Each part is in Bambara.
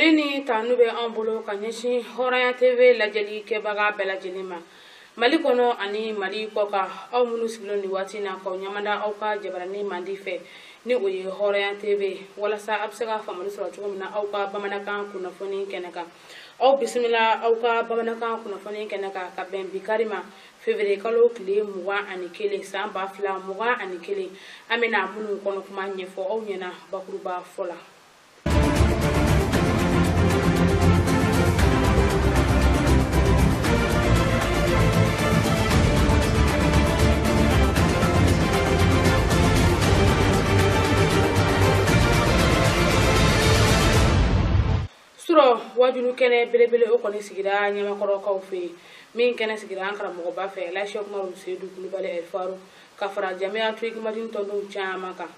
Foli ni tanu bɛ an bolo ka ɲɛsin Hɔrɔnya TV lajɛli kɛbaga bɛɛ lajɛlen ma Mali kɔnɔ ani Mali kɔkan. Aw minnu sigilen nin waati na k'aw ɲamada aw ka jabarani mandi fɛ ni o ye Hɔrɔnya TV, walasa a bɛ se ka faamuyali sɔrɔ cogo min na aw ka bamanankan kunnafoni kɛnɛ kan. Aw bisimila aw ka bamanankan kunnafoni kɛnɛ kan ka bɛn bi kari ma, février kalo tile 21 san 2021. An bɛna minnu kɔnɔ kuma ɲɛfɔ aw ɲɛna bakuruba fɔ la. Surɔ wajulu kɛnɛ belebele o kɔni sigira Ɲamakɔrɔkaw fɛ yen, min kɛnɛ sigira an karamɔgɔba fɛ, Elhaji Umaru Seyidu Kulubali Ɛlifaru, ka fara Jamiyatu Hikmadini tɔndenw caman kan.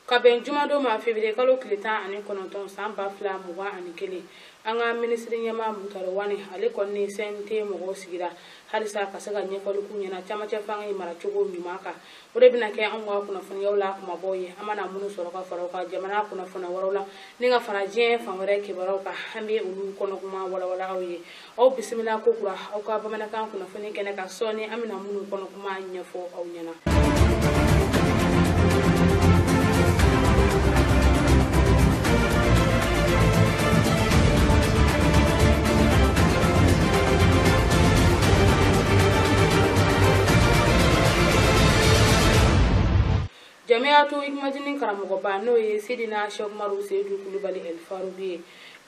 Ka bɛn jumadon ma, février kalo tile 19 san 2021, an ka minisiri ɲɛmaa Mutari Wani, ale kɔni ni CNT mɔgɔw sigira halisa ka se ka ɲɛfɔli k'u ɲɛna camancɛ fanga in maracogo ɲuman kan. O de bɛna kɛ anw ka kunnafoniyaw la kumabaw ye. An mana minnu sɔrɔ ka fara o kan jamana kunnafoniya wɛrɛw la ni ka fara diɲɛ fan wɛrɛ kibaruyaw kan, an bɛ olu kɔnɔkuma walawala aw ye. Aw bisimila kokura aw ka bamanankan kunnafoni kɛnɛ kan. Sɔɔni an bɛna minnu kɔnɔkuma ɲɛfɔ aw ɲɛna. Jamiyatu Hikmadini karamɔgɔba, n'o ye Sidina Cheikh Umaru Seyidu Kulubali Ɛlifaruku ye,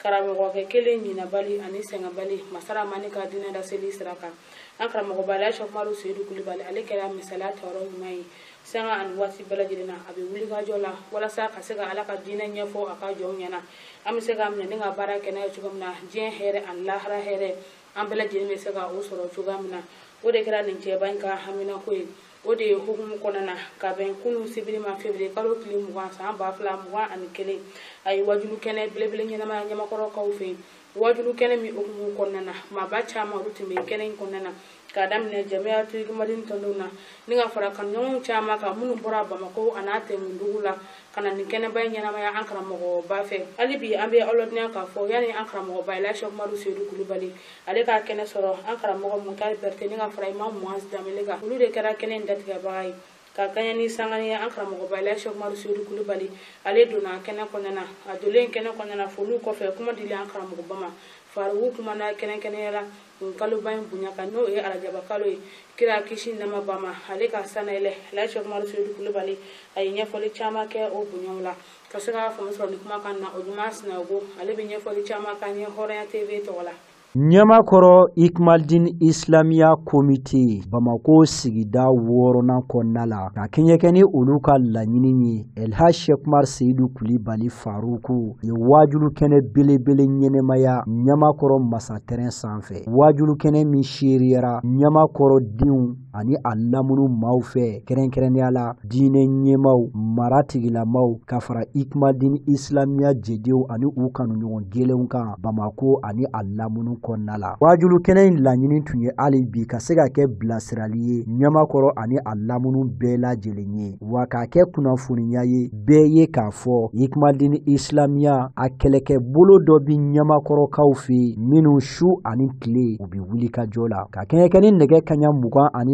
karamɔgɔkɛ kelen ɲinabali ani sɛgɛnbali masaramani ka diinɛ laseli sira kan. An karamɔgɔba Elhaji Cheikh Umaru Seyidu Kulubali, ale kɛra misaliya tayɔrɔ ɲuman ye sanga ani waati bɛɛ lajɛlen na. A bɛ wulikajɔ la walasa ka se ka Ala ka diinɛ ɲɛfɔ a ka jɔnw ɲɛna, an bɛ se ka minɛ ni ka baara kɛ n'a ye cogo min na, diɲɛ hɛrɛ ani lahara hɛrɛ an bɛɛ lajɛlen bɛ se ka o sɔrɔ cogoya min na. O de kɛra nin cɛba in ka haminako ye. O de ye hukumu kɔnɔna na ka bɛn kunun sibiri ma, février kalo tile 20 san 2021, a ye wajulu kɛnɛ belebele ɲɛnamaya Ɲamakɔrɔkaw fɛ yen. Wajulu kɛnɛ min hukumu kɔnɔna na, maaba caman olu tun bɛ kɛnɛ in kɔnɔna na, k'a daminɛ Jamiyatu Hikmadini tɔndenw na ni ka fara kanuɲɔgɔnw caman kan minnu bɔra Bamakɔ a n'a tɛnkundugu la ka na nin kɛnɛba in ɲɛnamaya an karamɔgɔba fɛ. Hali bi an bɛ aw ladɔnniya k'a fɔ yanni an karamɔgɔba Elhaji Cheikh Umaru Seyidu Kulubali ale ka kɛnɛ sɔrɔ, an karamɔgɔ Mutari Berete ni ka fara Imam Muaz Danbele kan, olu de kɛra kɛnɛ in datigɛbaga ye. Ka kɛɲɛ ni sangani ye, an karamɔgɔba Elhaji Cheikh Umaru Seyidu Kulubali ale donna kɛnɛ kɔnɔna na. A donlen kɛnɛ kɔnɔna na, foliw kɔfɛ, kuma dilen an karamɔgɔba ma. Faruku kumana kɛrɛnkɛrɛnnenya la nin kaloba in bonya kan, n'o ye arajaba kalo ye, kira kisi nɛɛma ba ma, ale ka sanayɛlɛ. Elhaji Cheikh Umaru Seyidu Kulubali a ye ɲɛfɔli caman kɛ o bonyaw la. Ka se ka faamu sɔrɔ nin kumakan na, o ɲuman Sinayogo ale bɛ ɲɛfɔli caman k'an ye Hɔrɔnya TV tɔgɔ la. Ɲamakɔrɔ Hikmadini Islamiya Komite Bamako sigida wɔɔrɔnan kɔnɔna la, ka kɛɲɛkɛ ni olu ka laɲini ye, Elhaji Cheikh Umaru Seyidu Kulibali Faruku ye wajulu kɛnɛ belebele ɲɛnɛmaya Ɲamakɔrɔ masatɛrɛn sanfɛ. Wajulu kɛnɛ min seereyara Ɲamakɔrɔ denw ani a lamunu maaw fɛ, kɛrɛnkɛrɛnnenya la diinɛ ɲɛmaaw, mara tigilamaw, ka fara Hikmadini Islamiya jɛdenw ani u kanuɲɔgɔn gelenw kan Bamako ani a lamunu kɔnɔna la. Wajulu kɛnɛ in laɲini tun ye hali bi ka se ka kɛ bilasirali ye Ɲamakɔrɔ ani a lamunu bɛɛ lajɛlen ye, wa k'a kɛ kunnafoniya ye bɛɛ ye k'a fɔ Hikmadini Islamiya a kɛlɛkɛ bolo dɔ bi Ɲamakɔrɔkaw fɛ yen minnu su ani tile u bi wuli ka jɔ la. Ka kɛɲɛ kɛ ni nɛgɛ kanɲɛ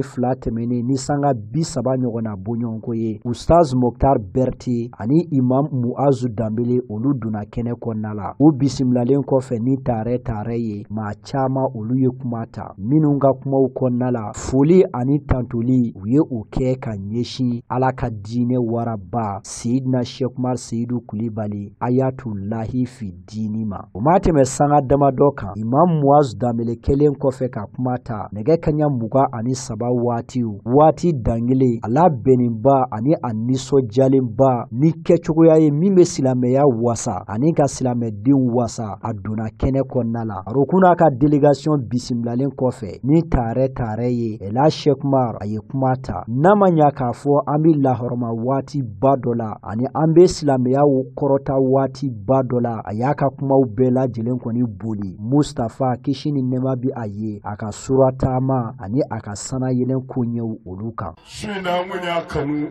22 tɛmɛnen ni sanga 30 ɲɔgɔnna bɔɲɔgɔnko ye, Ustaz Mokhtar Berete ani Imam Muazu Danbele olu donna kɛnɛ kɔnɔna la. U bisimilalen kɔfɛ ni taarɛ taarɛ ye, maa caman olu ye kuma ta, minnu ka kumaw kɔnɔna la foli ani tantoli u ye o kɛ ka ɲɛsin Ala ka diinɛ waraba Seyidina Cheikh Umaru Seyidu Kulibali Ayatulahi fi diini ma. O ma tɛmɛ sanga damadɔ kan, Imam Muazu Danbele kɛlen kɔfɛ ka kuma ta nɛgɛ kanɲɛ 23 waatiw, waati dankelen a labɛnnenba ani a nisɔndiyalenba ni kɛcogoya ye min bɛ silamɛya wasa ani ka silamɛdenw wasa, a donna kɛnɛ kɔnɔna la. A rokuna n'a ka délégation bisimilalen kɔfɛ ni taarɛ ye, Elhadj Cheick Oumar a ye kuma ta. N'a ma ɲa k'a fɔ an bɛ lahɔrɔma waati ba dɔ la ani an bɛ silamɛya kɔrɔta waati ba dɔ la, a y'a ka kumaw bɛɛ lajɛlen kɔni boli Mustafa kisi ni nɛɛma bi a ye, a ka sura taama ani a ka sanayɛlɛn koɲɛw olu kan. Su in na an kun y'a kanu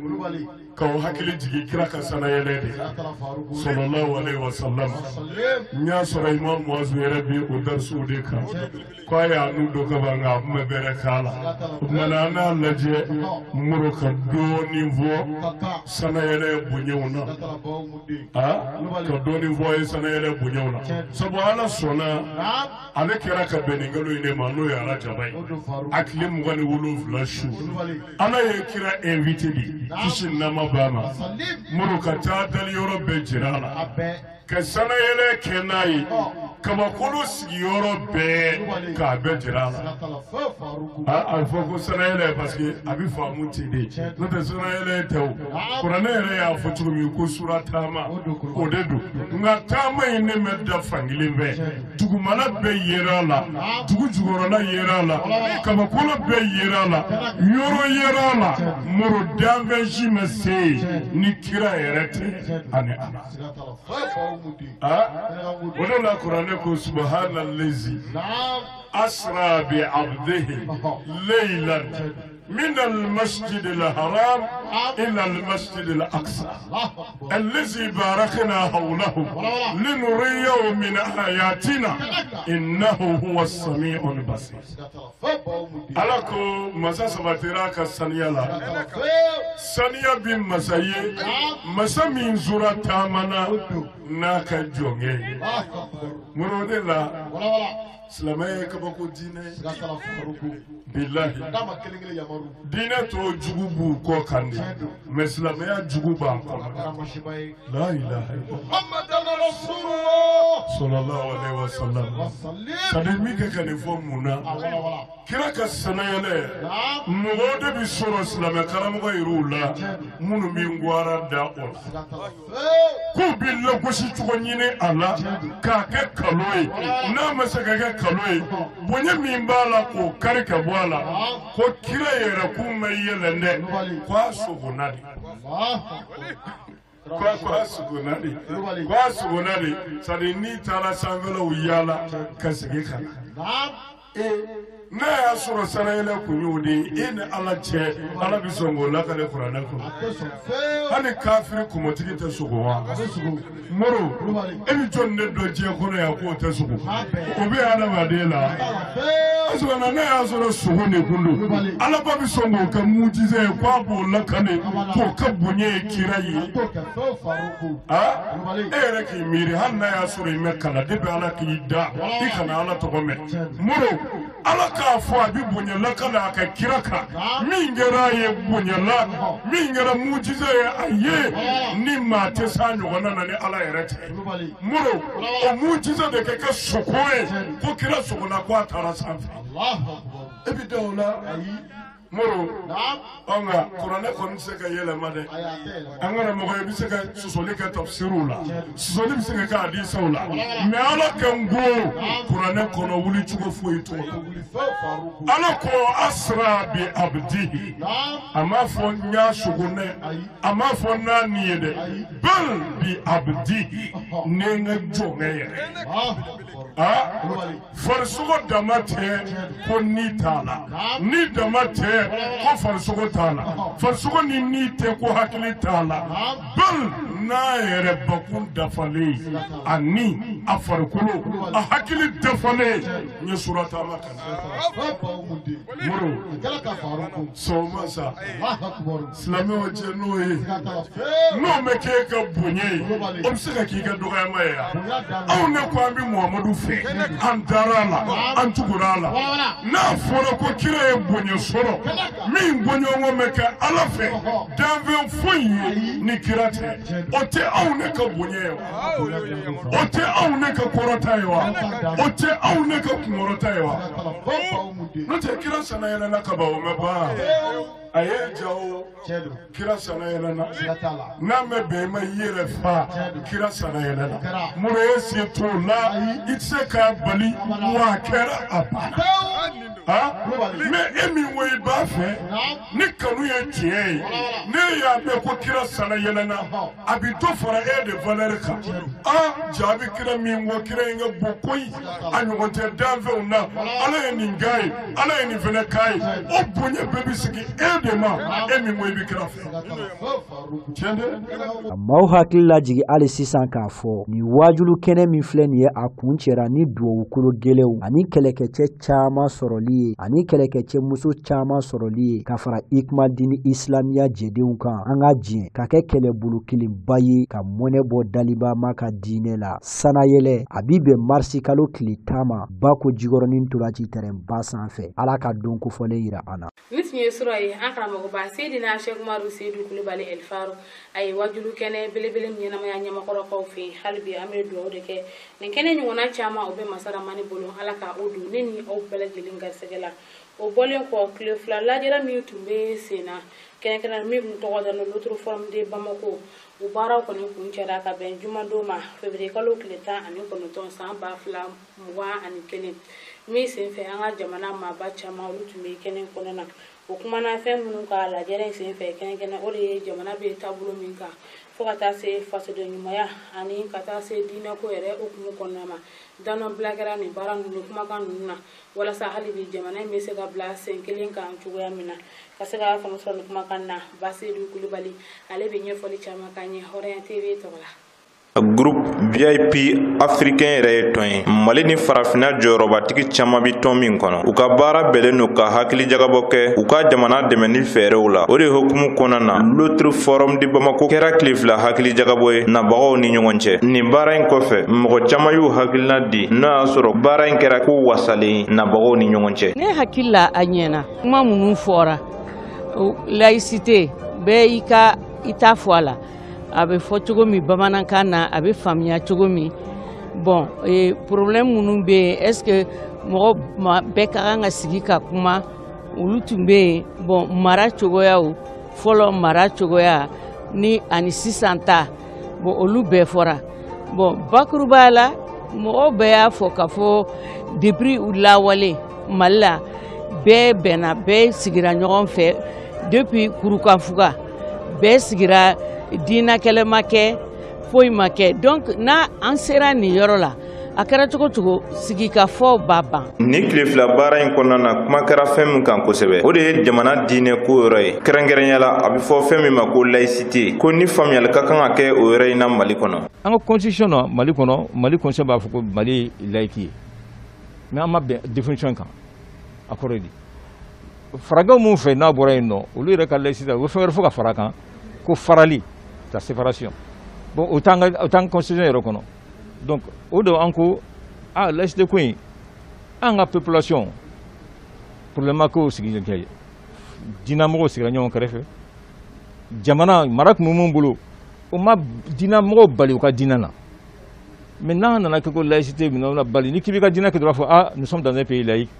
k'aw hakili jigin kira ka sanayɛlɛ de sallallahu alaihi wa sallam. N y'a sɔrɔ Imam Muazu yɛrɛ bi o darisuw de kan k'a y'a nu don ka ban nka a kun bɛ bɛrɛ k'a la. O tuma na an n'a lajɛ Moro ka dɔɔnin fɔ sanayɛlɛ bonyaw na, ka dɔɔnin fɔ ye sanayɛlɛ bonyaw na, sabu Ala sɔnna ale kɛra ka bɛn nin kalo in de ma, n'o ye Arajaba ye, a tile 27 su. Ala ye kira invité de kisi nama b'a ma, Moro ka taa dali yɔrɔ bɛɛ jira a la, ka sanayɛlɛ kɛ n'a ye, kabakolo sigiyɔrɔ bɛɛ k'a bɛɛ jira a la. A fɔ ko sanayɛlɛ parce que a bɛ faamu ten de, n'o tɛ sanayɛlɛ tɛ o. Kuranɛ yɛrɛ y'a fɔ cogo min ko sura taama o de don, nka taama in ne bɛ da fankelen fɛ, dugumana bɛɛ yera a la, dugu jukɔrɔla yera a la, kabakolo bɛɛ yera a la, yɔrɔ yera a la. Moro danfɛn si ma se yen ni kira yɛrɛ tɛ ani Ala. O de la kuranɛ ko subahana lezi asra bi abdihi laylan من المسجد الحرام إلى المسجد الأقصى الذي باركنا حوله لنريه من آياتنا إنه هو السميع البصير. Ala ko masa sabatira ka saniya la, saniya bi masa ye, masa min sura taamana n'a ka jɔnkɛ ye. Moro de la silamɛya ye kabako diinɛ ye, bilahi diinɛ tɔw jugu b'u kɔ kan de, mɛ silamɛya jugu b'an kɔnɔ. La ilaha illallah sallallahu alaihi wa sallam. Sadi min kɛ ka nin fɔ mun na, kira ka sanayɛlɛ mɔgɔw de bi sɔrɔ silamɛ karamɔgɔ yɛrɛw la minnu bɛ ngwara da o la, k'u bi lagosi cogo ɲini a la k'a kɛ kalo ye, n'a ma se ka kɛ kalo ye, bonya min b'a la k'o kari ka bɔ a la, ko kira yɛrɛ k'u ma yɛlɛn dɛ, k'a sogona de, k'a sogona de, k'a sogona de. C'est-à-dire n'i taara sanfɛlaw yaala ka segin ka na, n'a y'a sɔrɔ sanayɛlɛ kun y'o de ye, e ni Ala cɛ, Ala bɛ sɔn k'o lakale kuranɛ kɔnɔ. Hali kafiri kɔmɔtigi tɛ sogo wa? Moro, e bɛ jɔn de dɔn diɲɛ kɔnɔ yan k'o tɛ sogo? O bɛ adamaden la. Parce que n'a y'a sɔrɔ sogo de kun don, Ala ba bɛ sɔn k'o kɛ mujizɛ ye, k'a b'o lakale k'o kɛ bonya ye kira ye. E yɛrɛ k'i miiri, hali n'a y'a sɔrɔ i ma kalan, depuis Ala k'i da i kana Ala tɔgɔ mɛn. Moro, Ala k'a fɔ a bɛ bonya lakale a ka kira kan, min kɛra a ye bonya la, min kɛra mujizɛ ye a ye, ni maa tɛ s'a ɲɔgɔnna na ni Ala yɛrɛ tɛ. Moro, o mujizɛ de kɛ sogo ye, ko kira sogona ko a taara sanfɛ. E bɛ da o la? Moro, nka kuranɛ kɔni tɛ se ka yɛlɛma dɛ. An karamɔgɔ, i bɛ se ka sɔsɔli kɛ tafsiriw la, sɔsɔli bɛ se ka kɛ hadisaw la, mɛ Ala ka n ko kuranɛ kɔnɔ wuli cogo foyi t'o la. Ala ko asra bi abdihi, a m'a fɔ n y'a sogo dɛ, a m'a fɔ n'a ni ye dɛ, bal bi abdihi, ne n ka jɔnkɛ yɛrɛ. Farisogo dama tɛ ko ni t'a la, ni dama tɛ ko farisogo t'a la, farisogo ni ni tɛ ko hakili t'a la, bal n'a yɛrɛ bakun dafalen, a ni a farikolo a hakili dafalen. N ye sura taama ka na. Moro, sɔgɔma sa, silamɛw cɛ n'o ye, n'o ma k'e ka bonya ye, o bɛ se ka k'i ka dɔgɔyama ye wa? Anw de ko an bɛ Muhamadu fɛ, an dara a la, an tugura a la. N'a fɔra ko kira ye bonya sɔrɔ, min bɔɲɔgɔn bɛ kɛ Ala fɛ, danfɛn foyi ye ni kira tɛ, o tɛ anw ne ka bonya ye wa? O tɛ anw ne ka kɔrɔta ye wa? O tɛ anw ne ka kunkɔrɔta ye wa? N'o tɛ kira sanayɛlɛla ka ban, o ma ban. A ye ja o kira sanayɛlɛna n'a mɛn bɛn i ma i yɛrɛ fa kira sanayɛlɛna mun ye se t'o la i tɛ se k'a bali wa a kɛra a banna mais e min ko i b'a fɛ ni kanu ye tiɲɛ ye ne y'a mɛn ko kira sanayɛlɛna a bɛ dɔ fara e de valeur kan jaabi kira min ko kira in ka bon koyi a ɲɔgɔn tɛ danfɛnw na Ala ye nin k'a ye Ala ye nin fana k'a ye o bonya bɛɛ bɛ sigi e de ma e min ko i bɛ kira fɛ tiɲɛ tɛ. Ka maaw hakili lajigin hali sisan k'a fɔ nin waajulu kɛnɛ min filɛ nin ye a kun cɛra ni dugawukolo gɛlɛnw ani kɛlɛkɛcɛ caman sɔrɔli ye ani kɛlɛkɛcɛ muso caman sɔrɔli ye ka fara Ikmaldini Islamiya jɛdenw kan an ka diɲɛ ka kɛ kɛlɛbolo kelenba ye ka mɔnɛ bɔ Dalibama ka diinɛ la sanayɛlɛ a bi bɛn marisi kalo tile 10 ma Bako Jikɔrɔni ntolanci tɛrɛnba sanfɛ Ala ka don kofɔlen yira an na. Ni tun ye sura ye an karamɔgɔba Seydina Cheikh Umaru Seydou Kulubali El Faru a ye wajulu kɛnɛ belebele min ɲɛnamaya ɲɛmakɔrɔkaw fɛ yen hali bi an bɛ dugawu de kɛ nin kɛnɛ ɲɔgɔnna caman o bɛ Masaramani bolo Ala ka o don ne ni aw bɛɛ lajɛlen garisɛgɛ la. O bɔlen kɔ tile 2 lajɛrɛ min tun bɛ sen na kɛrɛnkɛrɛn min tun tɔgɔ dalen l'autre forum de Bamako o baaraw kɔni kun cɛra ka bɛn jumadon ma février kalo tile 19 san 2021 min senfɛ an ka jamana maaba caman olu tun bɛ kɛnɛ kɔnɔna na. O kumana fɛn minnu ka lajɛrɛ in senfɛ kɛrɛnkɛrɛn o de ye jamana bɛ taabolo min kan fo ka taa se fasoden ɲumanya ani ka taa se diinɛko yɛrɛ hukumu kɔnɔna ma danɔbila kɛra nin baara ninnu kumakan ninnu na walasa hali bi jamana in bɛ se ka bila sen kelen kan cogoya min na ka se ka faamu sɔrɔ nin kumakan na Basedu Kulubali ale bɛ ɲɛfɔli caman k'an ye Hɔrɔnya TV tɔgɔ la. Groupe VIP africain yɛrɛ ye tɔn ye Mali ni farafinna jɔyɔrɔbatigi caman bi tɔn min kɔnɔ u ka baara bɛnnen don ka hakili jagabɔ kɛ u ka jamana dɛmɛni fɛɛrɛw la. O de hukumu kɔnɔna na l'autre forum de Bamako kɛra tile 2 hakili jagabɔ ye nabagaw ni ɲɔgɔn cɛ. Nin baara in kɔfɛ mɔgɔ caman y'u hakilina di n'o y'a sɔrɔ baara in kɛra ko wasalen nabagaw ni ɲɔgɔn cɛ. Ne hakili la a ɲɛna kuma minnu fɔra laïcité bɛɛ i ka i ta fɔ a la. A bɛ fɔ cogo min bamanankan na a bɛ faamuya cogo min bon problème minnu bɛ yen est-ce que mɔgɔ bɛɛ ka kan ka sigi ka kuma olu tun bɛ yen bon mara cogoyaw fɔlɔ mara cogoya ni ani sisan ta bon olu bɛɛ fɔra bon bakurubaya la mɔgɔw bɛɛ y'a fɔ k'a fɔ depuis u lawale Mali la bɛɛ bɛnna bɛɛ sigira ɲɔgɔn fɛ depuis Kurukanfuga bɛɛ sigira diinɛ kɛlɛ ma kɛ foyi ma kɛ donc n'a an sera nin yɔrɔ la a kɛra cogo cogo sigikafɔ b'a ban. Ni tile 2 baara in kɔnɔna na kuma kɛra fɛn min kan kosɛbɛ o de ye jamana diinɛ ko yɔrɔ ye kɛrɛnkɛrɛnya la a bɛ fɔ fɛn min ma ko laïcité ko ni faamuyali ka kan ka kɛ o yɔrɔ in na Mali kɔnɔ. An ka constitution na Mali kɔnɔ Mali constitution b'a fɔ ko Mali ye laïque ye mais an ma bɛn définition kan a kɔrɔ ye di faragɛw mun fɛ n'a bɔra yen nɔ olu yɛrɛ ka laïcité u bɛ fɛn wɛrɛ fɔ ka fara kan ko farali la séparation bon o t'an ka constitution yɛrɛ kɔnɔ donc o de an ko ah laïcité ko in an ka population problème ma k'o sigi kɛ diinɛmɔgɔw sigira ɲɔgɔn kɛrɛfɛ jamana mara tun bɛ mun bolo o ma diinɛmɔgɔw bali u ka diinɛ na mais n'a nana kɛ ko laïcité minɛ o bali ni k'i b'i ka diinɛ kɛ dɔrɔn fɔ ah nous sommes dans un pays laïque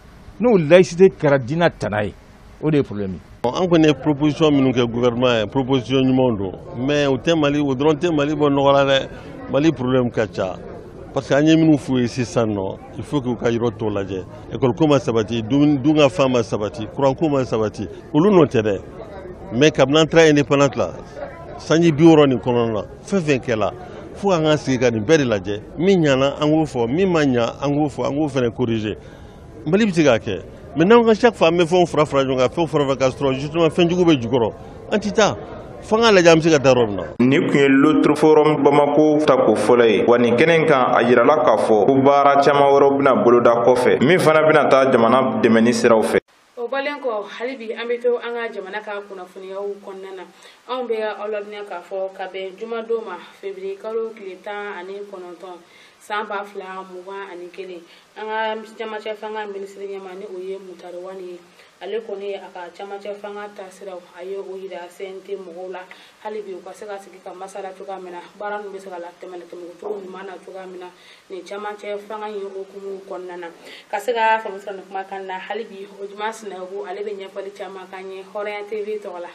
n'o laïcité kɛra diinɛ tana ye o de ye problème ye. An kɔni ye proposition minnu kɛ gouvernement ye proposition ɲumanw don mais o tɛ Mali o dɔrɔn tɛ Mali bɔ nɔgɔ la dɛ Mali problème ka ca parce que an ye minnu f'u ye sisan nɔ il faut que u ka yɔrɔ tɔ lajɛ école ko ma sabati dun ka fan ma sabati courant ko ma sabati olu nɔ tɛ dɛ mais kabini an taara indépendance la sanji 60 nin kɔnɔna na fɛn fɛn kɛla fo an ka sigi ka nin bɛɛ de lajɛ min ɲana an k'o fɔ min ma ɲa an k'o fɔ an k'o fɛnɛ corriger Mali bɛ se k'a kɛ. Mais n'an ka chaque fois an bɛ fɛnw fara fara ɲɔgɔn kan fɛnw fara fara k'a sɔrɔ justement fɛn jugu bɛ jukɔrɔ an tɛ taa fo an k'a lajɛ an bɛ se ka taa yɔrɔ min na. Nin tun ye l'autre forum Bamako tako fɔlɔ ye wa nin kɛnɛ in kan a yirala k'a fɔ ko baara caman wɛrɛw bɛna boloda kɔfɛ min fana bɛna taa jamana dɛmɛni siraw fɛ. O bɔlen kɔ hali bi an bɛ to an ka jamana ka kunnafoniyaw kɔnɔna na anw bɛ aw ladɔnniya k'a fɔ ka bɛn jumadon ma février kalo tile 19 San 2021 an ka camancɛ fanga minisiri ɲɛmaa ni o ye Moctar Ouane ye, ale kɔni ye a ka camancɛ fanga taasiraw a ye o yira CNT mɔgɔw la, hali bi u ka se ka sigi ka masala cogoya min na, baara ninnu bɛ se ka latɛmɛ latɛmɛ cogo ɲuman na cogoya min na nin camancɛ fanga in hukumu kɔnɔna na. Ka se ka faamu sɔrɔ nin kumakan na, hali bi Ojuma Sinayogo ale bɛ ɲɛfɔli caman k'an ye Hɔrɔnya TV tɔgɔ la.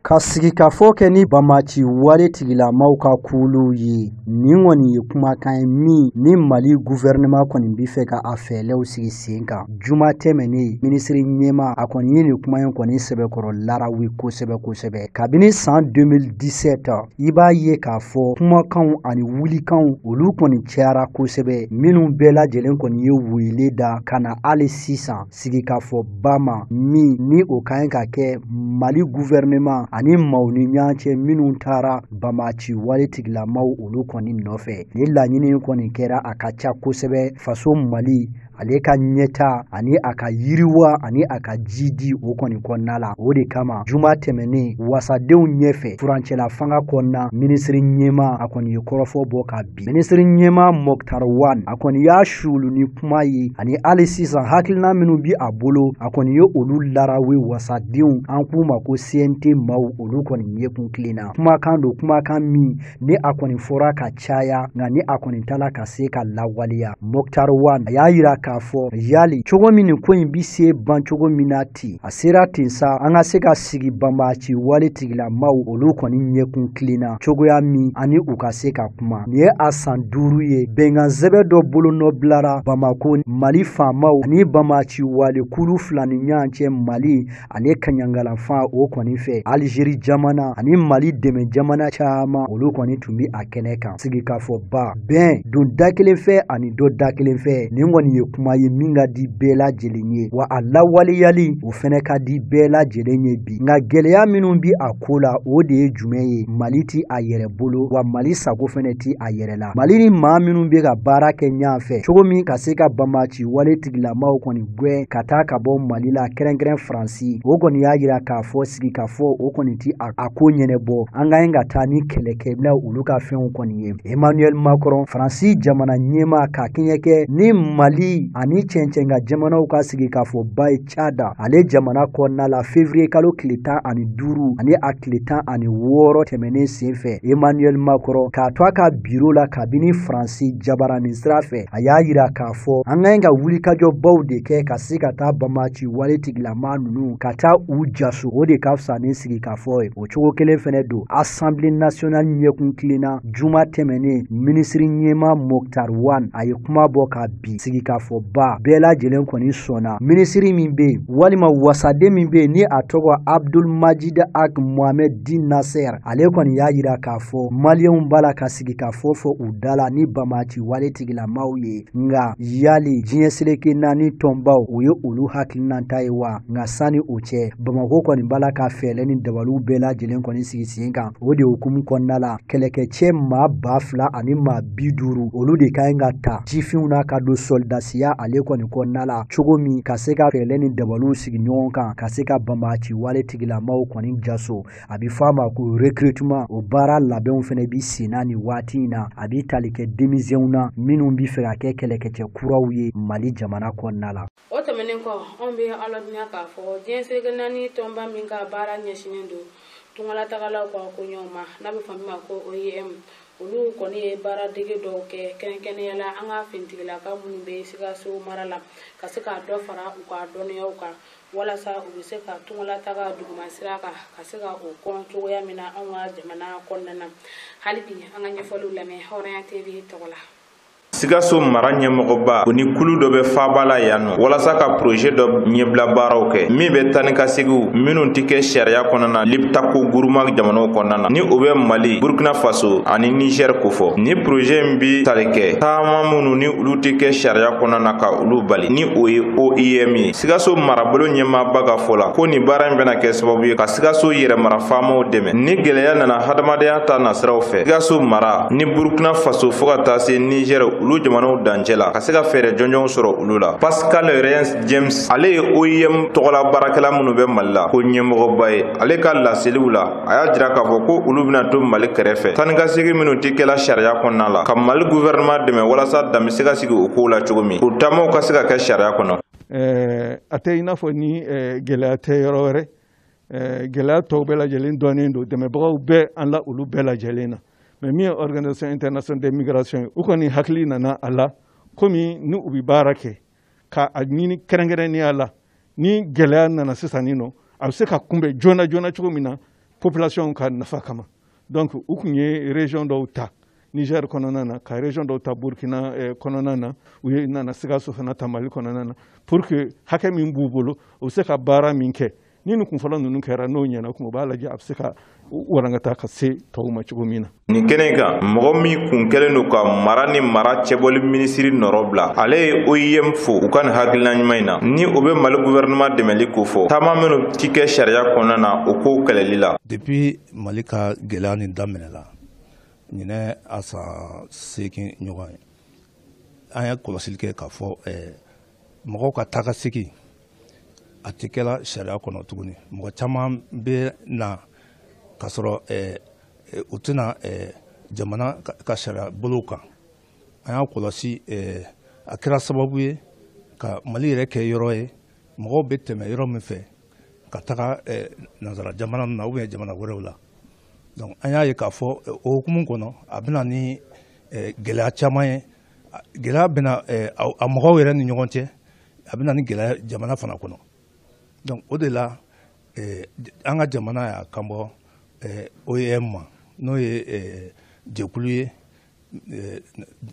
Ka sigikafɔ kɛ ni bamaci wale tigilamaw ka kuluw ye, nin kɔni ye kumakan ye min ni Mali gouvernement kɔni bi fɛ ka a fɛɛlɛw sigi sen kan. Juma tɛmɛnen, minisiri ɲɛma a kɔni ye nin kuma in kɔni sɛbɛkɔrɔ larawi kosɛbɛ kosɛbɛ. Kabini san 2017, i b'a ye k'a fɔ kumakanw ani wulikanw olu kɔni cayara kosɛbɛ, minnu bɛɛ lajɛlen kɔni ye wele da ka na hali sisan sigikafɔba ma, min ni o ka ɲi ka kɛ Mali gouvernement ani maaw ni ɲɔgɔn cɛ minnu taara bamaci wale tigilamaw olu kɔni nɔfɛ. Ni laɲini kɔni kɛra, a ka ca kosɛbɛ faso Mali ale ka ɲɛta ani a ka yiriwa ani a ka jidi o kɔni kɔnɔna la. O de kama, juma tɛmɛnen, wasadenw ɲɛfɛ furancɛla fanga kɔnɔna, minisiri ɲɛma a kɔni ye kɔrɔfɔ bɔ ka bi. Minisiri ɲɛma Moctar Ouane a kɔni y'a sulu ni kuma ye, ani hali sisan hakilina minnu bi a bolo, a kɔni ye olu larawe wasadenw, an k'u ma ko CNT maaw, olu kɔni ɲɛkun kilenna. Kumakan don, kumakan min ni a kɔni fɔra ka caya, nka ni a kɔni tala ka se ka lawaleya. Moctar Ouane a y'a yira k'a fɔ yali cogo min nin ko in bi se ban cogo min na ten, a sera ten sa, an ka se ka sigi banbaci wale tigilamaw olu kɔni ɲɛkun kilenna cogoya min ani u ka se ka kuma. Nin ye a san 5 ye, bɛnkan sɛbɛn dɔ bolonɔ bilara Bamako Mali faamaw ani banbaci wale kulu fila ni ɲɔgɔn cɛ, Mali ale kaɲangalafan o kɔni fɛ, Algérie jamana ani Mali dɛmɛ jamana caman olu kɔni tun bi a kɛnɛ kan. Sigikafɔba bɛn don da kelen fɛ ani dɔ da kelen fɛ, nin kɔni ye kuma ye min ka di bɛɛ lajɛlen ye, wa a lawaleyali o fɛnɛ ka di bɛɛ lajɛlen ye bi. Nka gɛlɛya minnu bi a ko la, o de ye jumɛn ye? Mali ti a yɛrɛ bolo, wa Mali sago fɛnɛ ti a yɛrɛ la. Mali ni maa minnu bɛ ka baara kɛ ɲɔgɔn fɛ cogo min ka se ka bamaci wale tigilamaw kɔni gɛn ka taa ka bɔ Mali la, kɛrɛnkɛrɛn Faransi, o kɔni y'a yira k'a fɔ sigikafɔ o kɔni ti a ko ɲɛnɛbɔ, an ka ɲi ka taa ni kɛlɛkɛminɛw olu ka fɛnw kɔni ye. Emmanuel Macron, Faransi jamana ɲɛmaa, ka kɛɲɛ kɛ ni Mali ani cɛncɛn ka jamanaw ka sigikafɔba ye Tchad ale jamana kɔnɔna la, février kalo tile 15 ani a tile 16 tɛmɛnen senfɛ, Emmanuel Macron k'a to a ka biro la kabini Faransi jabaranin sira fɛ, a y'a yira k'a fɔ an ka ɲi ka wulikajɔbaw de kɛ ka se ka taa bamaci wale tigilama ninnu ka taa u jaso, o de ka fisa ni sigikafɔ ye. O cogo kelen fɛnɛ don, Assemblée nationale ɲɛkun kilenna juma tɛmɛnen, minisiri ɲɛma Moctar Ouane a ye kuma bɔ ka bi sigikafɔba bɛɛ lajɛlen kɔni sɔnna. Minisiri min bɛ yen walima wasaden min bɛ yen ni a tɔgɔ Abdul Majid Ag Mohamed Din Nasser, ale kɔni y'a yira k'a fɔ maliyɛnw b'a la ka sigikafɔ fɔ u da la ni bamaci wale tigilamaw ye, nka yali diɲɛ seleke naani tɔnbaw o ye olu hakilinata ye wa? Nka sani o cɛ, Bamako kɔni b'a la ka fɛɛrɛ ni dabaliw bɛɛ lajɛlen kɔni sigi sen kan. O de hukumu kɔnɔna la, kɛlɛkɛcɛ maa 2050 olu de ka ɲi ka ta jifinw na ka don sɔlidasiya ale kɔni kɔnɔna la cogo min ka se ka fɛɛrɛ ni dabaliw sigi ɲɔgɔn kan ka se ka bamaci wale tigilamaw kɔni jaso. A bɛ fɔ a ma ko recrutement. O baara labɛnw fɛnɛ bi sen na nin waati in na, a bi tali kɛ denmisɛnw na minnu bi fɛ ka kɛ kɛlɛkɛcɛ kuraw ye Mali jamana kɔnɔna la. O tɛmɛnen kɔ, anw bɛ ala duniya k'a fɔ diɲɛ seleke naani tɔnba min ka baara ɲɛsinnen don tungalatagalaw ka koɲɛw ma, n'a bɛ fɔ min ma ko OIM, olu kɔni ye baara dege dɔw kɛ, kɛrɛnkɛrɛnnenya la an ka finitigilaka minnu bɛ Sikaso mara la, ka se ka dɔ fara u ka dɔnniyaw kan walasa u bɛ se ka tungalataga duguma sira kan ka se ka o kɔn cogoya min na anw ka jamana kɔnɔna na. Hali bi an ka ɲɛfɔliw lamɛn Hɔrɔnya TV tɔgɔ la. Sikaso mara ɲɛmɔgɔba o ni kulu dɔ bɛ faaba la yan nɔ walasa ka projet dɔ ɲɛbila baaraw kɛ min bɛ taa ni ka segiw minnu tɛ kɛ sariya kɔnɔna na Liptako Guruma jamanaw kɔnɔna na, ni o bɛ Mali, Burkina Faso ani Niger kofɔ. Ni projet in bi tali kɛ taama minnu ni olu tɛ kɛ sariya kɔnɔna na ka olu bali, ni o ye OIM ye. Sikaso marabolo ɲɛmaaba ka fɔ la ko nin baara in bɛna kɛ sababu ye ka Sikaso yɛrɛmara faamaw dɛmɛ ni gɛlɛya nana hadamadenya ta nasiraw fɛ Sikaso mara ni Burkina Faso fɔɔ ka taa se Niger. Olu olu jamanaw dancɛ la, ka se ka fɛɛrɛ jɔnjɔnw sɔrɔ olu la. Pascal Rens James, ale ye OIM tɔgɔla baarakɛla minnu bɛ Mali la ko ɲɛmɔgɔba ye, ale ka laseliw la, a y'a jira k'a fɔ ko olu bɛna to Mali kɛrɛfɛ taa ni ka segin minnu tɛ kɛla sariya kɔnɔna la, ka Mali gouvernement dɛmɛ walasa dan bɛ se ka sigi o kow la cogo min, o taamaw ka se ka kɛ sariya kɔnɔ. A tɛ i n'a fɔ ni gɛlɛya tɛ yɔrɔ wɛrɛ, gɛlɛya tɔw bɛɛ lajɛlen dɔnnen don, dɛmɛbagaw bɛɛ an la olu bɛɛ lajɛlen na. Mais min ye Organisation internationale des migrations ye, u kɔni hakili nana a la komi ni u bɛ baara kɛ ka a ɲini kɛrɛnkɛrɛnnenya la, ni gɛlɛya nana sisan nin nɔ, a bɛ se ka kunbɛn joona joona cogo min na population ka nafa kama. Donc u kun ye région dɔw ta Niger kɔnɔna na, ka région dɔw ta Burkina kɔnɔna na, u ye nana Sikaso fana ta Mali kɔnɔna na, pour que hakɛ min b'u bolo, u bɛ se ka baara min kɛ. Ni nin kunfɔlɔ ninnu kɛra n'o ɲɛna kun, u b'a lajɛ a bɛ se ka walankata ka se tɔw ma cogo min na. Nin kɛnɛ kan, mɔgɔ min kun kɛlen don ka mara ni mara cɛbɔli minisiri nɔrɔ bila, ale ye OIM fo u ka nin hakilina ɲuman in na, ni o bɛ Mali gouvernement dɛmɛli ko fɔ taama minnu ti kɛ sariya kɔnɔna na, o kow kɛlɛli la. Depuis Mali ka gɛlɛya nin daminɛla, ɲinɛ a san 8 ɲɔgɔn ye, an ye kɔlɔsili kɛ k'a fɔ mɔgɔw ka taa ka segin a tɛ kɛla sariya kɔnɔ tuguni. Mɔgɔ caman bɛ na k'a sɔrɔ u tɛna jamana ka sariya bolow kan. An y'a kɔlɔsi, a kɛra sababu ye ka Mali yɛrɛ kɛ yɔrɔ ye mɔgɔw bɛ tɛmɛ yɔrɔ min fɛ ka taga nansara jamana na ou bien jamana wɛrɛw la. Donc an y'a ye k'a fɔ o hukumu kɔnɔ, a bɛna ni gɛlɛya caman ye. Gɛlɛya bɛna a mɔgɔw yɛrɛ ni ɲɔgɔn cɛ, a bɛna ni gɛlɛya jamana fana kɔnɔ. Donc o de la an ka jamana y'a kanbɔ OIM ma, n'o ye jɛkulu ye,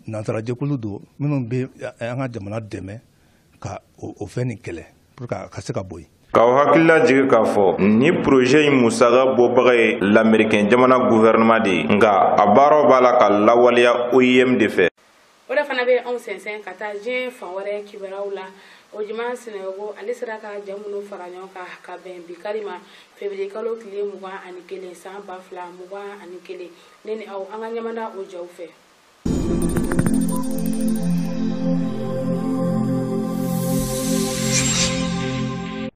nansara jɛkulu don minnu bɛ an ka jamana dɛmɛ ka o fɛn nin kɛlɛ pour que a ka se ka bɔ yen. K'aw hakilila jigin k'a fɔ ni projet in musaka bɔbaga ye lamɛrikɛn jamana gouvernement de ye, nka a baaraw b'a la ka lawaleya OIM de fɛ. O de fana bɛ anw sɛnsɛn ka taa diɲɛ fan wɛrɛ kibaruyaw la. O jama Sinayogo, ale sera ka ja minnu fara ɲɔgɔn kan ka bɛn bi kari ma, février kalo tile 21 san 2021, ne ni aw an ka ɲamana o jaw fɛ.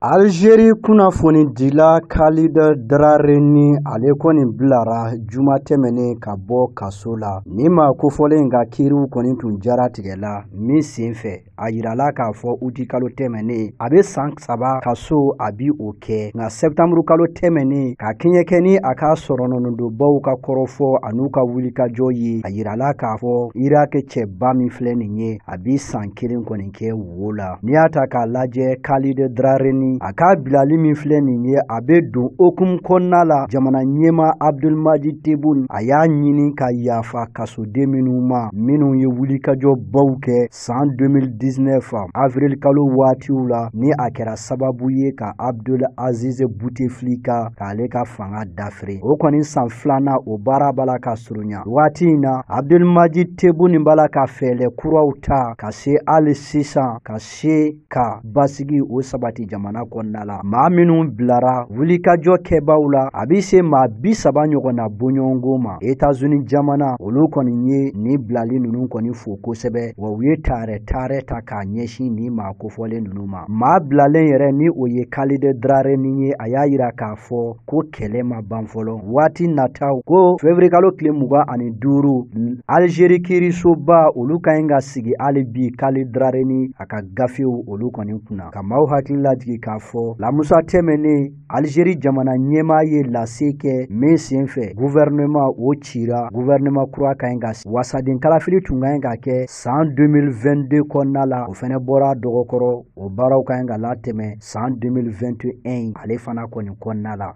Algérie kunnafonidila Khalid Drareni, ale kɔni bilara juma tɛmɛnen ka bɔ kaso la. Ni maa kofɔlen ka kiiriw kɔni tun jaratigɛla min sen fɛ, a yirala k'a fɔ uti kalo tɛmɛnen a bɛ san 3 kaso a bi o kɛ. Nka septembre kalo tɛmɛnen, ka kɛɲɛ kɛ ni a ka sɔrɔnɔnɔdonbaw ka kɔrɔfɔ an'u ka wulikajɔ ye, a yirala k'a fɔ Irak cɛba min filɛ nin ye, a bi san 1 kɔni kɛ wo la. N'i y'a ta k'a lajɛ, Khalid Drareni, a ka bilali min filɛ nin ye, a bɛ don hokumu kɔnɔna la. Jamana ɲɛmaa Abdelmadjid Tebboune, a y'a ɲini ka yafa kasoden minnu ma, minnu ye wulikajɔbaw kɛ san 2019 avril kalo waatiw la, ni a kɛra sababu ye ka Abdel Aziz Bouteflika k'ale ka fanga dafiri. O kɔni san 2nan o baara b'a la ka surunya. Waati in na, Abdelmadjid Tebboune b'a la ka fɛɛrɛ kuraw ta ka se hali sisan ka se ka basigi o sabati jamana kɔnɔna la. Maa minnu bilara wulikajɔ kɛbaw la, a bɛ se maa 30 ɲɔgɔnna bɔɲɔgɔnko ma. États-Unis jamana, olu kɔni ye nin bilali ninnu kɔni fo kosɛbɛ, wa u ye taarɛ ta k'a ɲɛsin nin maa kofɔlen ninnu ma. Maa bilalen yɛrɛ ni o ye Khalid Drareni ye, a y'a yira k'a fɔ ko kɛlɛ ma ban fɔlɔ. Waati nataw ko février kalo tile 25, Algérie kiirisoba olu ka ɲi ka sigi hali bi Khalid Drareni a ka gafew olu kɔni kunna. Ka maaw hakili lajigin k'a fɔ lamusa tɛmɛnen, Algérie jamana ɲɛmaa ye lase kɛ min sen fɛ gouvernement o cira, gouvernement kura ka ɲi ka wasaden kalafili tun ka ɲi ka kɛ san 2022 kɔnɔna la, o fɛnɛ bɔra dɔgɔkɔrɔ, o baaraw ka ɲi ka latɛmɛ san 2021 ale fana kɔni kɔnɔna la.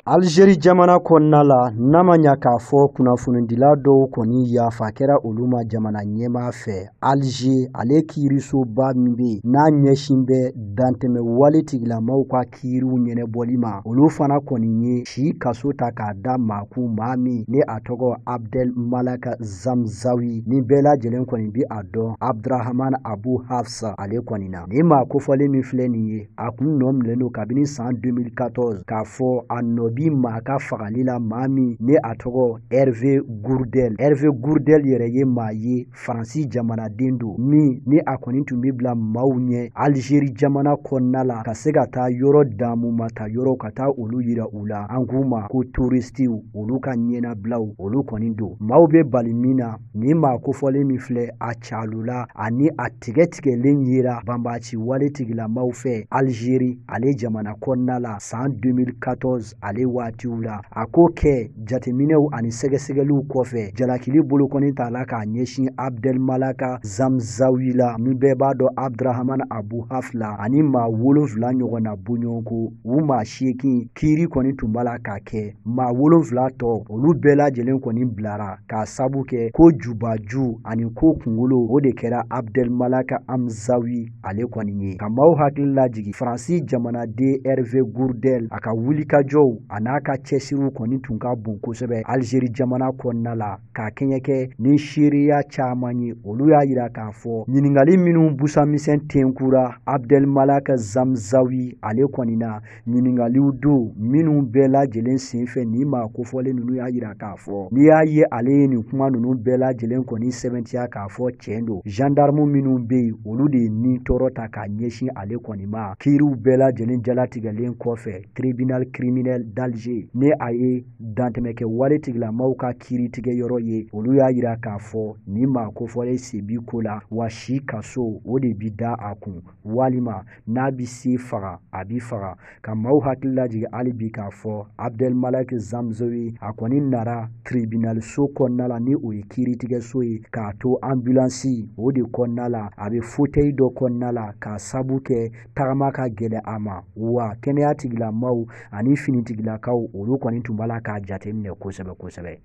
Algérie jamana kɔnɔna la, n'a ma ɲa k'a fɔ kunnafonidila dɔw kɔni yafa kɛra olu ma jamana ɲɛmaa fɛ. Alger, ale kiirisoba min bɛ yen n'a ɲɛsin bɛ dantɛmɛ wale tigilamaw ka kiiriw ɲɛnabɔli ma, olu fana kɔni ye si kaso ta k'a da maa kun, maa min ni a tɔgɔ Abdel Malak Zamzawi, ni bɛɛ lajɛlen kɔni bi a dɔn Abdrahman Abu Hafsa ale kɔni na. Nin maa kofɔlen min filɛ nin ye, a kun nɔ minɛlen don kabini san 2014 k'a fɔ a nɔ bi bi maa ka fagali la, maa min ni a tɔgɔ Hervé Gourdel. Hervé Gourdel yɛrɛ ye maa ye, Faransi jamanaden don, min ni a kɔni tun bɛ bila maaw ɲɛ Algérie jamana kɔnɔna la ka se ka taa yɔrɔ damu ma ta yɔrɔ ka taa olu yira u la, an k'u ma ko touristiw, olu ka ɲɛnabilaw olu kɔni don. Maaw bɛ bali min na, nin maa kofɔlen min filɛ, a calula ani a tigɛtigɛlen yera banbaci wale tigilamaw fɛ Algérie ale jamana kɔnɔna la san 2014 ale waatiw la. A ko kɛ jateminɛw ani sɛgɛsɛgɛliw kɔfɛ, jalakili bolokɔni t'a la k'a ɲɛsin Abdelmalaka Zamzawi la, ni bɛɛ b'a dɔn Abdrahman Abu Hafla, ani maa 7 ɲɔgɔnna bɔɲɔgɔnko, u maa 8 kiiri kɔni tun b'a la ka kɛ. Maa 7 tɔ olu bɛɛ lajɛlen kɔni bilara k'a sabu kɛ ko jubaju ani ko kunkolo o de kɛra Abdelmalaka Amzawi ale kɔni ye. Ka maaw hakili lajigin, Faransi jamanaden Hervé Gourdel a ka wulikajɔw a n'a ka cɛsiriw kɔni tun ka bon kosɛbɛ Algérie jamana kɔnɔna la, k'a kɛɲɛkɛ ni seereya caman ye. Olu y'a yira k'a fɔ ɲininkali minnu busamisɛn tenkura Abdelmalaka Zamzawi ale kɔni na, ɲininkaliw don minnu bɛɛ lajɛlen senfɛ nin maa kofɔlen ninnu y'a yira k'a fɔ n'i y'a ye ale ye nin kuma ninnu bɛɛ lajɛlen kɔni sɛbɛntiya k'a fɔ tiɲɛ don, gendarme minnu bɛ yen olu de ye nin tɔɔrɔ ta k'a ɲɛsin ale kɔni ma. Kiiriw bɛɛ lajɛlen jalatigɛlen kɔfɛ, tribunal criminel d'Alger ni a ye dantɛmɛkɛ wale tigilamaw ka kiiritigɛ yɔrɔ ye, olu y'a yira k'a fɔ nin maa kofɔlen sen bi ko la, wa si kaso o de bi da a kun, walima n'a bi se faga a bi faga. Ka maaw hakili lajigin hali bi k'a fɔ Abdelmalek Zamzowi a kɔni nara tribunal so kɔnɔna la, ni o ye kiiritigɛso ye, k'a to ambulance o de kɔnɔna la, a bɛ fauteuil dɔ kɔnɔna la k'a sabu kɛ tagama ka gɛlɛn a ma, wa kɛnɛya tigilamaw ani finitigilakaw olu kɔni tun b'a la k'a jateminɛ kosɛbɛ kosɛbɛ.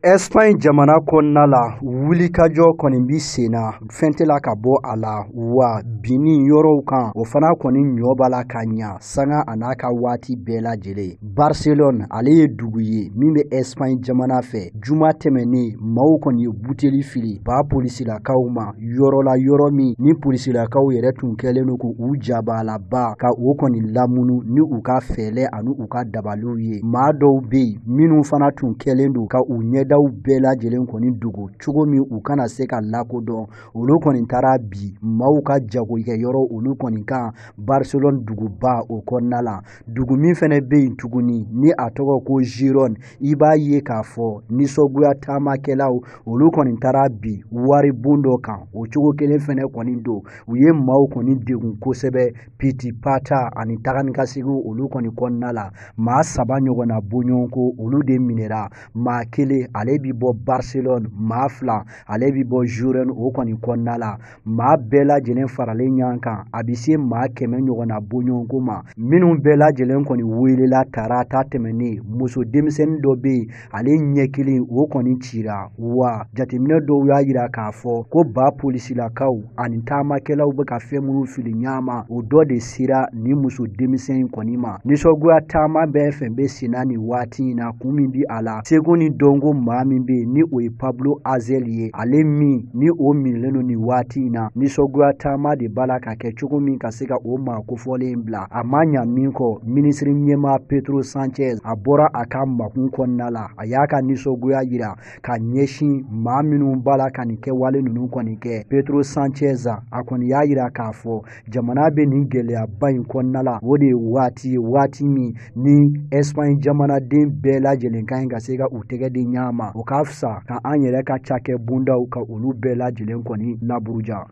Espagne jamana kɔnɔna la, wulikajɔ kɔni bi sen na, fɛn tɛ la ka bɔ a la, wa binni yɔrɔw kan o fana kɔni ɲɔ b'a la ka ɲa sanga a n'a ka waati bɛɛ lajɛlen. Barcelone ale ye dugu ye min bɛ Espagne jamana fɛ. Juma tɛmɛnen, maaw kɔni ye buteli fili ba polisilakaw ma yɔrɔ la, yɔrɔ min ni polisilakaw yɛrɛ tun kɛlen don k'u jabalaba ka o kɔni lamunu ni u ka fɛɛlɛ ani u ka dabaliw ye. Maa dɔw bɛ yen minnu fana tun kɛlen don ka u ɲɛda bɛɛ lajɛlen kɔni dogo cogo min u kana se ka lakodɔn, olu kɔni taara bi maaw ka jagokɛyɔrɔ olu kɔni kan Barcelone duguba o kɔnɔna la. Dugu min fɛnɛ bɛ yen tuguni ni a tɔgɔ ko Girone, i b'a ye k'a fɔ nisɔngoya taamakɛlaw olu kɔni taara bi waribon dɔ kan, o cogo kelen fɛnɛ kɔni don. U ye maaw kɔni degun kosɛbɛ pitipata ani taga ni ka segin olu kɔni kɔnɔna la. Maa 3 ɲɔgɔnna bɔɲɔgɔnko olu de minɛra, maa 1 ale bi bɔ Barcelone, maa 2 ale bi bɔ Girone o kɔni kɔnɔna la. Maa bɛɛ lajɛlen faralen ɲɔgɔn kan, a bi se maa 100 ɲɔgɔnna bɔɲɔgɔnko ma. Minnu bɛɛ lajɛlen kɔni welela tarata tɛmɛnen, muso denmisɛnnin dɔ bɛ yen ale ɲɛ kelen o kɔni cira, wa jateminɛ dɔw y'a yira k'a fɔ ko ba polisilakaw ani taamakɛlaw bɛ ka fɛn minnu fili ɲɔgɔn ma, o dɔ de sera nin muso denmisɛn in kɔni ma. Nisɔngoya taama bɛɛ fɛn bɛ sen na nin waati in na, kun min bi a la, seko ni dɔnko maa min bɛ yen ni o ye Pablo Hasél ye, ale min ni o minɛlen don nin waati in na, nisɔngoya taama de b'a la ka kɛ cogo min ka se ka o maa kofɔlen bila. A ma ɲa min kɔ, minisiri ɲɛmaa Pedro Sanchez a bɔra a ka makun kɔnɔna la, a y'a ka nisɔngoya yira ka ɲɛsin maa minnu b'a la ka nin kɛwale ninnu kɔni kɛ. Pedro Sanchez a kɔni y'a yira k'a fɔ jamana bɛ nin gɛlɛyaba in kɔnɔna la, o de ye waati ye, waati min ni Espagne jamanaden bɛɛ lajɛlen ka ɲi ka se ka u tɛgɛ di ɲɔgɔn ma, o ka fisa ka an yɛrɛ ka cakɛ bondaw ka olu bɛɛ lajɛlen kɔni laburuja.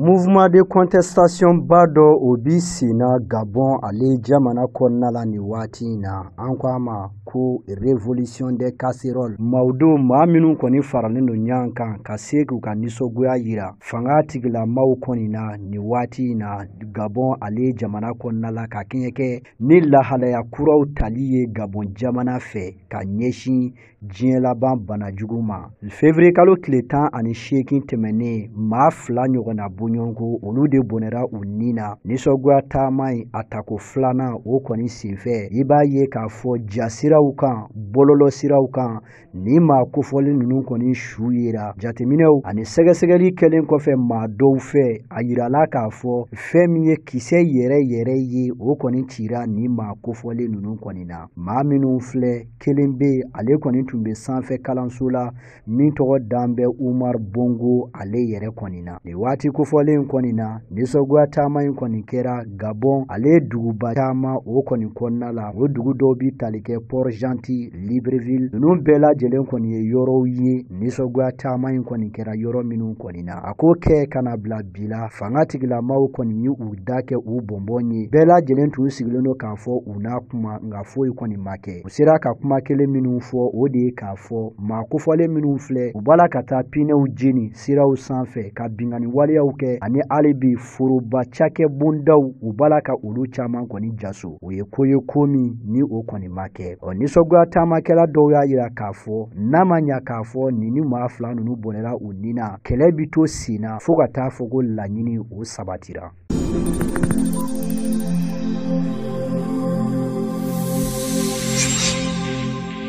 Mouvement de contestation ba dɔ o bi sen na Gabon ale jamana kɔnɔna la nin waati in na, an ko a ma ko révolution des casseroles. Maaw don, maa minnu kɔni faralen don ɲɔgɔn kan ka se k'u ka nisɔngoya yira fanga tigilamaw kɔni na nin waati in na Gabon ale jamana kɔnɔna la, ka kɛɲɛ kɛ ni lahalaya kuraw tali ye Gabon jamana fɛ ka ɲɛsin diɲɛ laban bana jugu ma. Février kalo tile 18 tɛmɛnen, maa 2 ɲɔgɔnna bɔɲɔgɔnko olu de bɔnɛra u ni na nisɔngoya taama in a tako filanan o kɔni senfɛ. I b'a ye k'a fɔ jasiraw kan, bɔlɔlɔsiraw kan, ni maa kofɔlen ninnu kɔni su yera. Jateminɛw ani sɛgɛsɛgɛli kɛlen kɔfɛ maa dɔw fɛ, a yirala k'a fɔ fɛn min ye kisɛ yɛrɛ yɛrɛ ye, o kɔni cira ni maa kofɔlen ninnu kɔni na. Maa minnu filɛ, kelen bɛ yen, ale kɔni tun bɛ sanfɛ kalanso la min tɔgɔ dan bɛ Umar Bongo ale yɛrɛ kɔni na. Nin waati kofɔlen kɔni na, nisɔngoya taama in kɔni kɛra Gabon ale duguba caman o kɔni kɔnɔna la. O dugu dɔw bi tali kɛ Port-Gentil, Libreville, ninnu bɛɛ lajɛlen kɔni ye yɔrɔw ye nisɔngoya taama in kɔni kɛra yɔrɔ minnu kɔni na. A ko kɛ ka na bila bi la, fanga tigilamaw kɔni ye u da kɛ u bɔnbɔn ye. Bɛɛ lajɛlen tun sigilen don k'a fɔ u n'a kuma, nka foyi kɔni ma kɛ. U sera ka kuma kelen minnu fɔ, o de ye k'a fɔ maa kofɔlen minnu filɛ, u b'a la ka taa pinɛw jeni siraw sanfɛ, ka binkanni waleyaw kɛ, ani hali bi foroba cakɛ bondaw u b'a la ka olu caman kɔni jaso. O ye ko ye ko min ni o kɔni ma kɛ. Ɔ nisɔngoya taamakɛla dɔw y'a yira k'a fɔ n'a ma ɲa k'a fɔ nin ni maa 2 ninnu bɔnɛra u ni na, kɛlɛ bi to sen na fo ka taa fɔ ko laɲini o sabatira.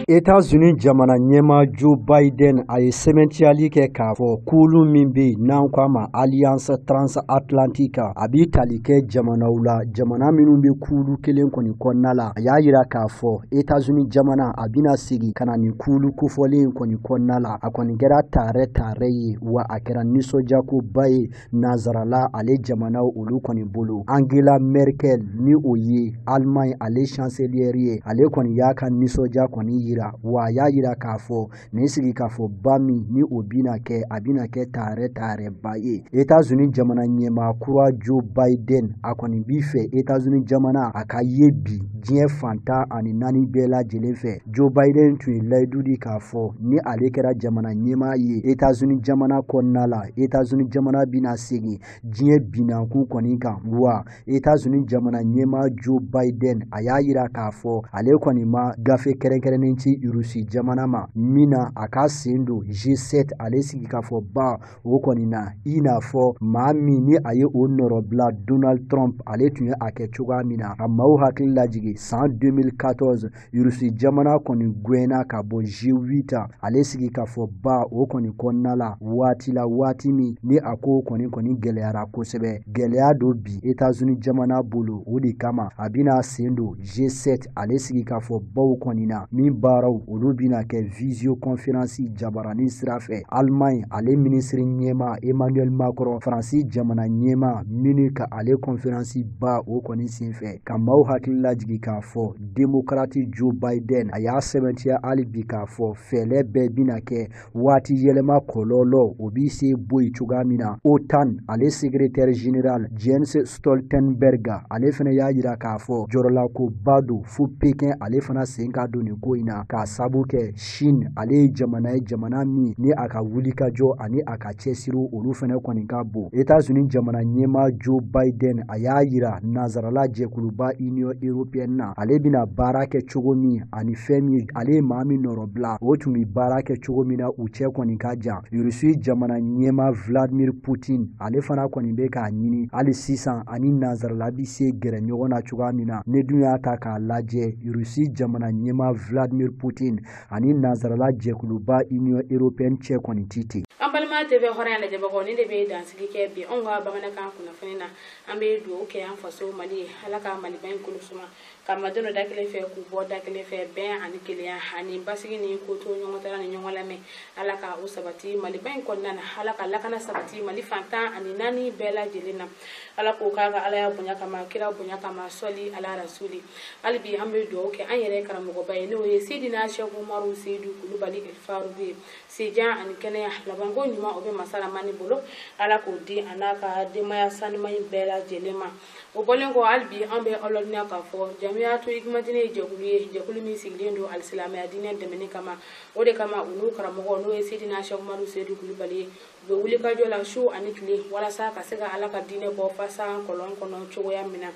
États-Unis jamana ɲɛmaa Joe Biden a ye sɛmɛntiyali kɛ k'a fɔ kulu min bɛ yen n'an k'a ma Alliance transatlantique, a b'i tali kɛ jamanaw la, jamana minnu bɛ kulu kelen kɔni kɔnɔna la. A y'a yira k'a fɔ États-Unis jamana a bɛna segin ka na nin kulu kofɔlen in kɔni kɔnɔna la. A kɔni kɛra taarɛ taarɛ ye, wa a kɛra nisɔndiyakoba ye nanzarala ale jamanaw olu kɔni bolo. Angela Merkel ni o ye Allemagne ale chancelière ye, ale kɔni y'a ka nisɔndiya kɔni yira, wa a y'a yira k'a fɔ nin sigikafɔba min ni o bɛna kɛ, a bɛna kɛ taarɛ taarɛba ye. États-Unis jamana ɲɛmaa kura Joe Biden a kɔni b'i fɛ États-Unis jamana a ka ye bi diɲɛ fan 14 bɛɛ lajɛlen fɛ. Joe Biden tun ye layidu di k'a fɔ ni ale kɛra jamana ɲɛmaa ye États-Unis jamana kɔnɔna la, États-Unis jamana bɛna segin diɲɛ binnankun kɔni kan. Wa États-Unis jamana ɲɛmaa Joe Biden a y'a yira k'a fɔ ale kɔni ma gafe kɛrɛnkɛrɛnnen ci Rusi jamana ma min na a ka sen don G7 ale sigikafɔba o kɔni na, i n'a fɔ maa min ni a ye o nɔrɔbila Donald Trump ale tun ye a kɛ cogoya min na. A maaw hakili lajigin san 2014 Rusi jamana kɔni gɛnna ka bɔ G8 ale sigikafɔba o kɔni kɔnɔna la waati la, waati min ni a ko kɔni gɛlɛyara kosɛbɛ. Gɛlɛya don bi États-Unis jamana bolo, o de kama a bɛna sen don G7 ale sigikafɔbaw kɔni na min baaraw olu bɛna kɛ visioconférence jabaranin sira fɛ. Allemagne ale minisiri ɲɛmaa Emmanuel Macron, Faransi jamana ɲɛmaa minnu ka ale conférence ba o kɔni senfɛ, ka maaw hakili lajigin k'a fɔ démocrate Joe Biden a y'a sɛbɛntiya hali bi k'a fɔ fɛɛrɛ bɛɛ bɛna kɛ waati yɛlɛma kɔlɔlɔ o bɛ se bɔ yen cogoya min na. OTAN ale secrétaire général Jens Stoltenberg ale fana y'a yira k'a fɔ jɔrɔlakoba don fo Pékin ale fana sen ka don nin ko in na, k'a sabu kɛ Chine ale ye jamana ye, jamana min ni a ka wulikajɔ ani a ka cɛsiriw olu fana kɔni ka bon. États-Unis jamana ɲɛmaa Joe Biden a y'a yira nanzarala jɛkuluba Union européenne na ale bɛna baara kɛ cogo min ani fɛn min ale ye maa min nɔrɔbila o tun bɛ baara kɛ cogo min na, u cɛ kɔni ka jan. Russie jamana ɲɛmaa Vladimir Poutine ale fana kɔni bɛ k'a ɲini hali sisan ani nanzarala bɛ se gɛrɛ ɲɔgɔn na cogoya min na. Ne dun y'a ta k'a lajɛ, Russie jamana ɲɛmaa Vladimir Poutine ani nanzarala jɛkuluba Union européenne cɛ kɔni ti ten. An balima TV hɔrɔnya lajɛbagaw, ni de bɛ dansigi kɛ bi anw ka bamanankan kunnafoni na. An bɛ dugawu kɛ an faso Mali ye, Ala ka Maliba in kolo suma, ka madenw da kelen fɛ k'u bɔ da kelen fɛ, bɛn ani kelenya ani basigi ni ko to ɲɔgɔn tara ni ɲɔgɔn lamɛn, Ala ka o sabati Maliba in kɔnɔna na, Ala ka lakana sabati Mali fan 14 bɛɛ lajɛlen na. Ala k'o k'a ka Ala ya bonya kama, kira bonya kama, sɔli ala rasuli. Hali bi an bɛ dugawu kɛ an yɛrɛ karamɔgɔba ye, n'o ye Seydina Cheikh Umaru Seydou Kulubali El Faruku ye. Sijan ani kɛnɛya labanko ɲuman o bɛ masa Ramani bolo, Ala k'o di a n'a ka denbaya sanuman in bɛɛ lajɛlen ma. O bɔlen kɔ, hali bi an bɛ aw ladɔnniya k'a fɔ Jamiyatu Ikumadini ye jɛkulu ye, jɛkulu min sigilen don alisilamɛya diinɛ dɛmɛni kama. O de kama u n'u karamɔgɔ n'o ye Sidina Sɛkumaru Seyidu Kulubali ye, u bɛ wulikajɔ la su ani tile walasa ka se ka Ala ka diinɛ bɔ fasan kɔlɔn kɔnɔ cogoya min na.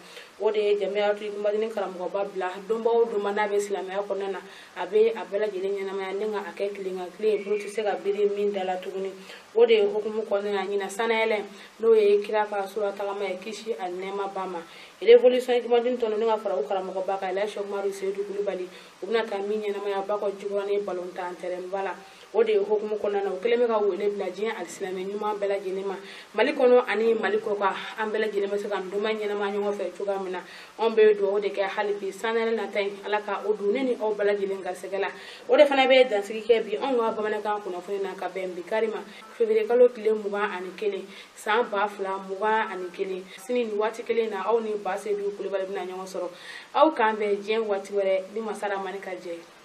O de ye Jamiyatu Ikumadini karamɔgɔba bila donba o donba n'a bɛ silamɛya kɔnɔna na, a bɛ a bɛɛ lajɛlen ɲɛnamaya ni ka a kɛ tilen ka tile ye, bolo tɛ se ka biri min da la tuguni. O de ye hukumu kɔnɔna na ɲinan sanayɛlɛ n'o ye kira ka sura tagama ye, kisi ani nɛɛma ba ma. Révolution Ikumadini tɔnɔ ni ka fara u karamɔgɔba kan Elhaji Sɛkumaru Seyidu Kulubali, u bɛna taa min ɲɛnamaya Bakɔ Jikɔrɔni balontan tɛrɛnba la. O de ye hukumu kɔnɔna na u kɛlen bɛ ka wele bila diɲɛ alisilamɛ ɲuman bɛɛ lajɛlen ma, Mali kɔnɔ ani Mali kɔkan. An bɛɛ lajɛlen bɛ se ka nin donba ɲɛnamaya ɲɔgɔn fɛ cogoya min na. Anw bɛ dugawu de kɛ hali bi sanayɛlɛ nata in, Ala ka o don ne ni aw bɛɛ lajɛlen garisɛgɛ la. O de fana bɛ dansigi kɛ bi anw ka bamanankan kunnafoni na ka bɛn bi kari ma, février kalo tile 21 san 2021. Sini nin waati kelen na, aw ni Ba Seyidu Kulubali bɛna ɲɔgɔn sɔrɔ. Aw k'an bɛn diɲɛ waati wɛrɛ ni masa Ramani ka jɛ.